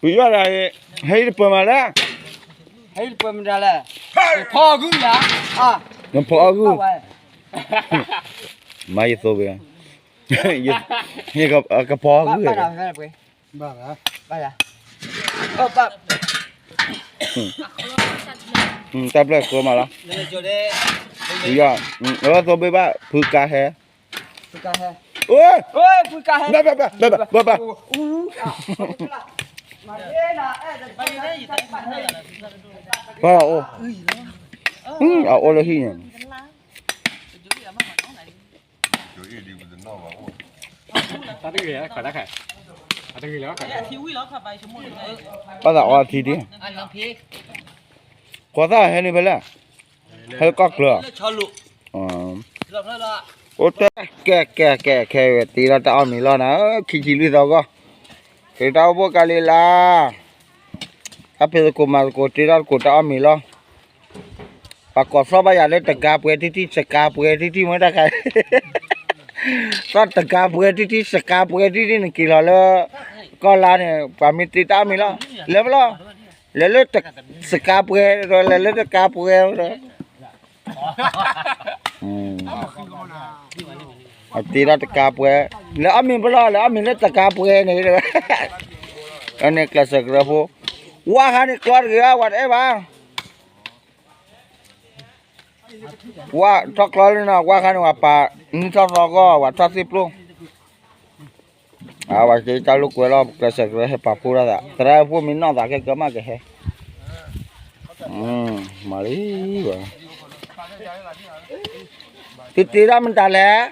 ပယီၤဒၣ် ဟဲအံၤတပၢၢ်မးလဲၣ်, ဟဲအံၤတပၢၢ်မးဒၣ်လဲၣ်, ဖီအီၣ်ဂုၢ်ယၤ, နဖီအီၣ်ဂုၢ်, မၤယသိးဘၣ်, ယကဖီအီၣ်ဂုၢ်, တၢ်ဘျၢၣ်ဃၢမးလီၤ, ပယီၤ, အသိးဘၣ်ဘၣ် ဖုကါဟဲ ဖုကါဟဲ, ဘၣ်ဘၣ်ဘၣ်ဘၣ်ဘၣ်, ပှၤအိၣ်, အအိၣ်လၢဟံၣ်န့ၣ်, တၢ်တဂ့ၤလီၤ, ဘၣ်သးအီထံဒ်, ဃိးသၣ်ဟဲန့ၣ်ဖဲလဲၣ်, ဟဲလၢကီၢ်ကျၢၤ, အိၣ်တၢ်ကဲကဲကဲခဲဝဲ တ့ထီၣ်တၢ်အီၣ်မ့ၤလီၤနၤ, ခံဆံလွံၢ်သီဂီၢ်, တ့တၢ်အိၣ်ဖှိၣ်ကါလံလါ, တၢ်ဖံးသကိးမၤသကိး တ့ထီၣ်သကိးတၢ်အီၣ်မ့ၤလီၤ, ပှၤကိးသီၣ်ဘၣ်ယၤလၢတကါပှဲၤတံၢ်တံၢ် စကါပှဲၤတံၢ်တံၢ်မ့ၢ်တၢ်ခါ, သီၣ်တကါပှဲၤတံၢ်တံၢ် စကါပှဲၤတံၢ်တံၢ် နက့ၤလီၤလၢ ကီၢ်လါန့ၣ် ပှၤမ့ၢ်တ့တၢ်အီၣ်မ့ၤလီၤ, လဲၤဖဲလဲၣ်, လဲၤလၢ စကါပှဲၤ လဲၤလၢတကါပှဲၤ, အတ့ထီၣ်တကါပှဲၤ, လဲၤအီၣ်မ့ၤဖဲလဲၣ်, လဲၤအီၣ်မ့ၤလၢတကါပှဲၤန့ၣ်, န့ၣ်ကျဲးစၢးကရၢဖိ, ဝါခါန့ၣ်ကျီတဂ့ၤဘၣ် ဝဲတအဲၣ်ဘၣ် ဝါထီၣ်ကျီလံနီၤ, ဝါခါန့ၣ် ဝဲပာ်နံၣ်ထီၣ်သီဂီၢ် ဝဲထီၣ်သ့ၣ်ပျိၢ်, အဝဲက့ၤတၢ်လိာ်ကွဲလီၤ ကျဲးစၢးကရၢဟဲပာ်ဖှိၣ်ထီၣ်သး သရၣ်ဖိမ့ၢ်နီၢ်သးခဲကမၣ်ကဟဲ, မၤလံဝဲ, သုတ့ထီၣ်မတၤလဲၣ်,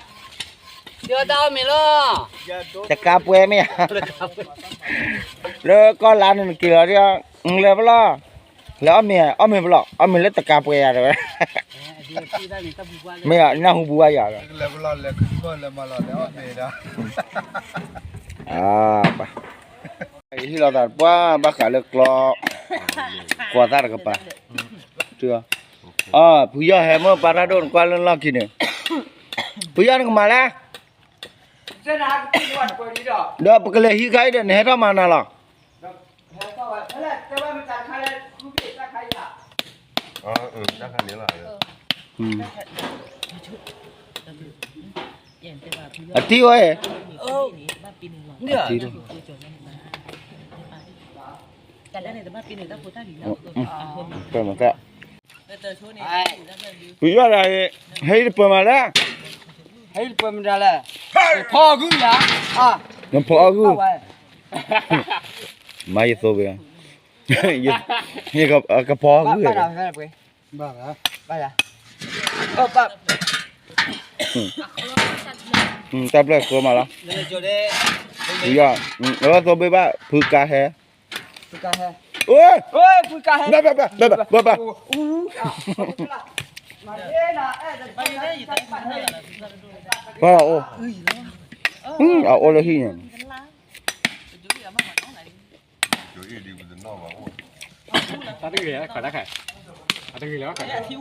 တကါပှဲၤမ့ၢ်ဧါ, လၢကီၢ်လါန့ၣ်နက့ၤလီၤဒ်, လဲၤဖဲလဲၣ်, လဲၤအီၣ်မ့ၤ အီၣ်မ့ၤဖဲလဲၣ်, အီၣ်မ့ၤလၢတကါပှဲၤယၤတဲဝဲ, မ့ၢ်နၢ်ဟူဘူးဘၣ်ယၤ, ဟ့ၣ်လီၤသးပှၢ်ဘၣ်ဃးလၢကျီ, ဃိးသၣ်တကပၤ, ဖုယီၢ်ဟဲမ့ၢ်ပၢ်တၢ်ဒိၣ်နကွၢ်လၢလီၢ်ခံန့ၣ်, ဖုယီၢ်နကမၤလဲၣ်, ဒီးပကလဲၤဟံးခါအံၤဒီး နဟဲထီၣ်မၤနၤလီၤ, အထံၣ်ဝဲ, အထံၣ်, ပယီၤဒၣ်, ဟဲအံၤတပၢၢ်မးလဲၣ်, ဟဲအံၤတပၢၢ်မးဒၣ်လဲၣ်, ဖီအီၣ်ဂုၢ်ယၤ, နဖီအီၣ်ဂုၢ်, မၤယသိးဘၣ်, ယကဖီအီၣ်ဂုၢ်, တၢ်ဘျၢၣ်ဃၢမးလီၤ, ပယီၤ, အသိးဘၣ်ဘၣ် ဖုကါဟဲ, ဘၣ်ဘၣ်ဘၣ်ဘၣ်ဘၣ်, ပှၤအိၣ်, အအိၣ်လၢဟံၣ်န့ၣ်, တၢ်တဂ့ၤလီၤ,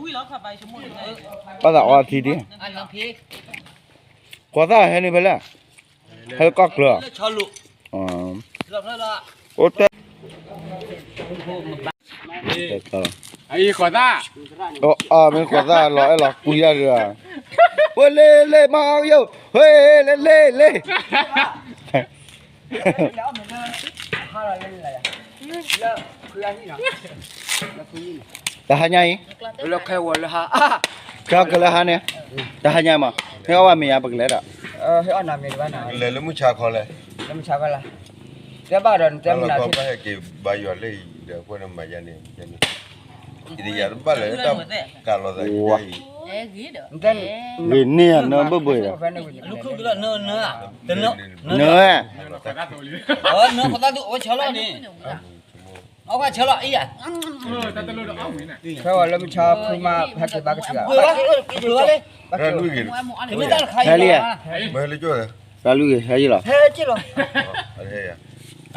ဘၣ်သးအီထံဒ်, ဃိးသၣ်ဟဲန့ၣ်ဖဲလဲၣ်, ဟဲလၢကီၢ်ကျၢၤ, အိၣ်တၢ်, အံၤဃိးသၣ်, အမ့ၢ်ဃိးသၣ်လီၤအဲၣ်လီၤကွံယၤဒီး, ဝဲလ့လ့မၤအီယိာ်, ဝဲလ့လ့လ့ တဟါညါအံၤ, ခဲကလၢဟါန့ၣ်, ဟဲအီၣ်ဝဲမ့ၤယါပကလဲၤဒီး, လဲၤလၢမုၢ်ဆါခီလဲၣ်, တဲဘၣ်ဒီးနတဲမနၤ, ဟဲက့ၤဘါယွၤလၢအံၤဒီး အဃိန့ၣ်မၤယါန့ၣ်, ယတဘၣ်လၢတၢ်ကးလီၤသးအံၤ, ဂ့ၤန့ၢ်နဘၢၣ်ဘၢၣ်ဒီး, နၢ, ဖဲဝဲလၢမုၢ်ဆါဖုမၤ ဟဲက့ၤဘါကစၢ်, ဟဲလံ, တၢ်လွံၢ်ဂ့ၤ ဟဲယံၤလီၤ,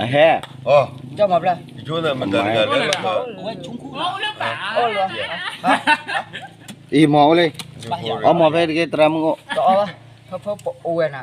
အဟဲ, အံၤမၤအိၣ်လံ, အီမၤဖဲတက့ၢ် သရၣ်မုၣ်အိၣ်, ဖဲဖဲပအိၣ်ဝဲနၤ,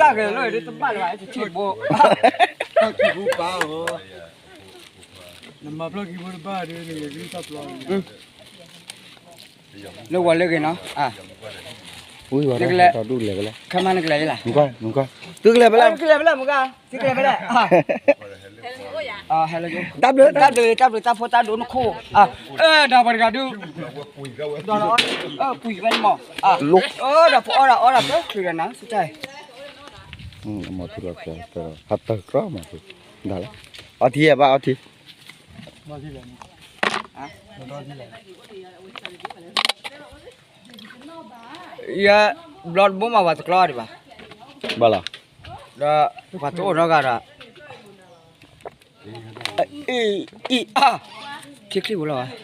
တၢ်ဂဲၤလၢဒ်တဘၣ်လၢၤဘၣ် တထံၣ်ဘိ ဖျီၣ်ခံဘိပၢ်ဧၢ, နမၤဖျီၣ်ခံဘိတဘၣ်ဒီး နဂဲၤကလုၢ်တၢ်ဖျီ လၢဝဲလၢဂ့ၤနီၤ, ဝံၤဝဲဒၣ် ဒူၣ်လဲၤဖဲလဲၣ်, ခဲမးနကလဲၤယဲလၢ, သုကလဲၤဖဲလဲၣ်, သုကလဲၤဖဲလဲၣ်မုၢ်ဂၤ, သုကလဲၤဖဲလဲၣ်, တၢ်ဘျုး တၢ်ဘျုး တၢ်ဘျုး တၢ်ဖိတၢ်ဒိၣ်နခိၣ်, ဒီးပှၤတဂၤဒုး, ဒီး ကွံာ်ဝဲန့ၣ်မး, ဒီးဖိအီၣ်ဒီးအီၣ်ဒီးတချုးဒီးနၤ စတၢ်, မၤထူလီၤ ဟးတၢ်ကြီမၤထူ, ဒၣ်လဲၣ်, အီထံဘၣ်အီထံ ယဲ ဘျီတဘိမး ပှၤတကျီဒံးဘၣ်, ဘၣ်လီၤ, ဒီးပှၤတအိၣ်နီတဂၤဒီး, အံၤ အံၤ အါ, ခံချံပူၤလီၤ, ပ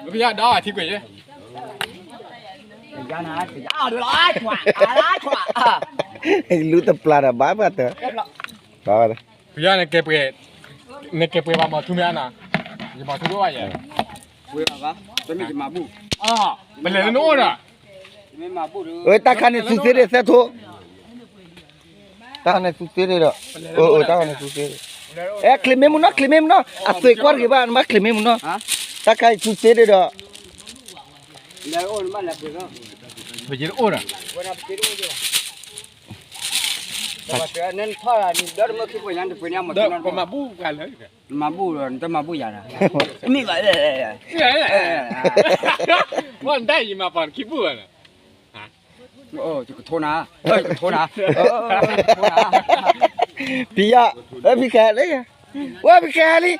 ယါဒီးထံကွံာ်ယဲ, လူတပျၢ်ဒီးဘၣ်ဘၣ်တၢ်, ဘၣ်ဘၣ်တၢ်, ပယါနကဲပှဲၤ, နကဲပှဲၤဘၣ်မၤထူမ့ၢ်အါနၤ, ယမၤထူဒိၣ်ဘၣ်ယဲ, ပှဲၤဘၣ်ဘၣ်, တမ့ၢ်ယမၤဘူၣ်, ပလဲၤလၢနအိၣ်ဒီး, တၢ်ခါန့ၣ်သူသ့ဒ်သဲထိ, တၢ်ခါန့ၣ်သူသ့ဒ်ဒီး, တၢ်ခါန့ၣ်သူသ့ဒ်, အဲ ချ့မ့ၢ်မုၢ်နီၤ ချ့မ့ၢ်မုၢ်နီၤ အသွံၣ်ကွၢ်တဂ့ၤဘၣ် နဘၣ်ချ့မ့ၢ်မုၢ်နီၤ, တၢ်ခါအံၤသူသ့ဒ်ဒီး, ပယါအိၣ်ဒီး, မၤဘူၣ်လၢ, မၤဘူၣ်ဒီး နတမၤဘူၣ်ယၤဒီး, မ့ၢ်ဘၣ်, နတၢ်ယမၤပှၤခံဘူၣ်ဘၣ်န့ၣ်, ယကထိနၤ, ယကထိနၤ, ဖံယါ, ဖံကဲလံ, ဝဲဖံကဲလံ,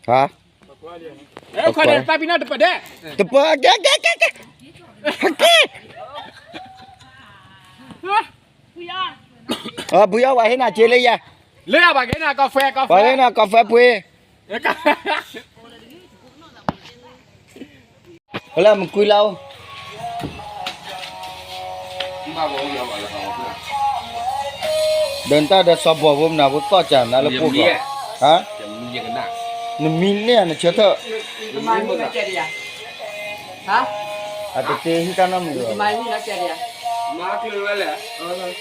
ဟါ, ခွါဒဲး တပၢ်ပံနီၣ်တပၢ်ဒဲး, တပၢ်ကဲကဲကဲကဲ, ကဲ, ဖုယီၢ်ဝဲဟ့ၣ်နၤက့လၢယၤ, လၢယၤဘၣ်က့နၤကီၢ်ဖဲ, ကီၢ်ဖဲ, ပှ့ၤဟ့ၣ်နၤကီၢ်ဖဲပှ့ၤ, လၢမကွံလၢအိၣ် ဒီးနတၢ်ဒီးစီၤဘီၣ်ဖိမနုၤဖိသီၣ်ကၢ်နၤလၢပှိၢ်ကီၢ်, နမံန့ၢ်နဆၢထၢၣ်, အတသ့ဟံၣ်တၢ်နီတမံၤလီၤ,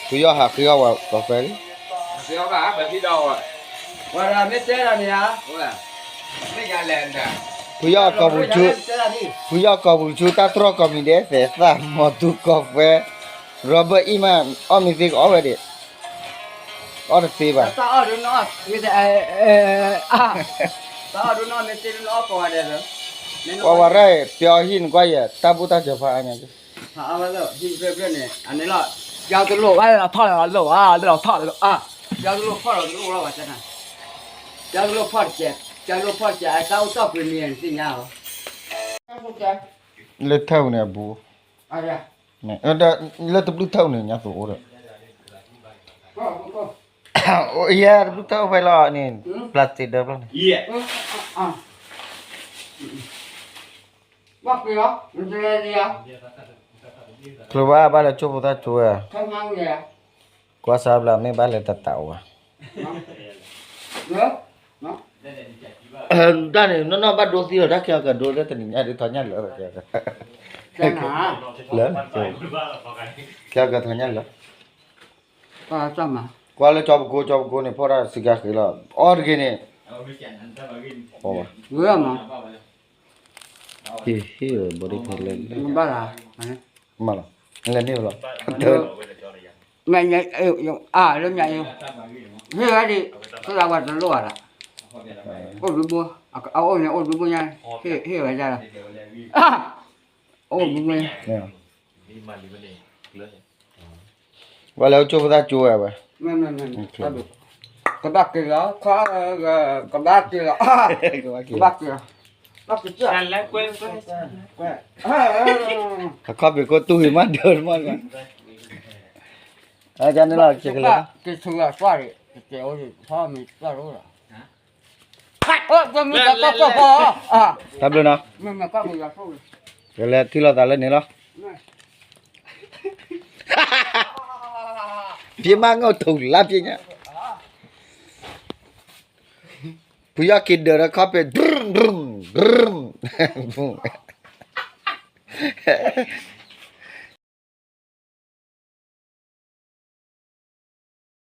ဖုယီၢ်ဟးဃ့အီၣ်ဝဲကီၢ်ဖဲလံ, ဖုယီၢ်ကီၢ်ပူၤဆူ, ဖုယီၢ်ကီၢ်ပူၤဆူတၢ်တြီၢ်ကီၢ်မံၤဒဲးသဲးသၣ်မီၤတူကီၢ်ဖဲ, ရီဘၢၣ်အံၣ်မး, အီၣ်မ့ၢ်သ့ကအီၣ်ဝဲဒံး, အီၣ်တသ့ဘၣ်, အီၣ်ဝဲရၣ်ပျီဟံၣ်နကွၢ်ယဲၢ် တၢ်ဘူၣ်တၢ်စၢၤဖးအါညါ, ဟံၣ်ဖျၢၣ်ဖျၢၣ်န့ၣ် အန့ၣ်လီၤ, ပျီတလိၣ်ဘၣ်လီၤထီၣ်လီၤလိၣ်ဧါ, လီၤထီၣ်လီၤ, ပျီတလိၣ်ဖီၣ်လီၤတလိၣ်လီၤဘၣ်, ပျီတလိၣ်ဖီၣ်တကဲး, ပျီတလိၣ်ဖီၣ်တကဲး အတၢ်အိၣ်တီၢ်ပှ့ၤမံၤနသ့ၣ်ညါလီၤ, လၢထၢၣ်ပူၤန့ၣ်အဘူး လၢတဘျုးထၢၣ်န့ၣ် ညါသိးအိၣ်ဒီး, ယဲတဘျုးထၢၣ်အိၣ်ဖဲလီၤန့ၣ်, plastic ဒၢဖျၢၣ်န့ၣ်, ကျိၤဘၣ်ဘၣ်လၢကၠိဖိသၣ်ကၠိဝဲ, ကွၢ်စၢ်ဘျါမ့ၢ်ဘၣ်လဲၤတတးဝဲ, တၢ်န့ၣ် နီၢ်နီၢ်ဘၣ်ဒိသံလီၤ တၢ်ခဲအံၤကဒိလၢတနံၤညါဒ်ထီညၣ်လၢာ်, လၢ, ခဲအံၤကထီညၣ်လၢာ်, ကွၢ်လၢကၠီပကိ, ကၠီပကိန့ၣ် ဖီၣ်တၢ်စှၤကါဃ့လီၤ, အီၣ်တဂ့ၤန့ၣ်, ဟ့ၣ်ဟ့ၣ်ဝဲဘီဒ်ဖဲလဲၣ်, မ့ၢ်လီၤ, လဲၤန့ၢ်လီၤ, မ့ၢ်, အါ, လၢမ့ၢ်, ဟ့ၣ်ဝဲဒ်, သရၣ်ဝဲတလိၣ်ဘၣ်လီၤ, အိၣ်ဘျုးဘိ, အအိၣ်န့ၣ်အိၣ်ဘျုးဘိညါ, ဟ့ၣ်ဝဲဒၣ်လီၤ, အိၣ်ဘျုးဘိညါ, ဝဲလဲၤအိၣ်ကၠိဖိသၣ်ကၠိဝဲဝဲ, ကဘၣ်က့ၤလီၤ, ကဘၣ်က့ၤလီၤ, ကဘၣ်က့ၤလီၤ, အခီၣ်ဘ့ၣ်ကိတူၢ်ဂ့ၤမးဒၢးမး, ကန့ၣ်လီၤ, က့ၤဆူလီၤ, တၢ်ဘျုးနီၤ, ကလဲၤထံၣ်လိာ်သးလၢန့ၣ်လီၤ, ပျ့မးငိၣ်ထူလါပျ့ညါ, ဖုယီၢ်က့ၤဒၢးဒီးခီၣ်ဖံး,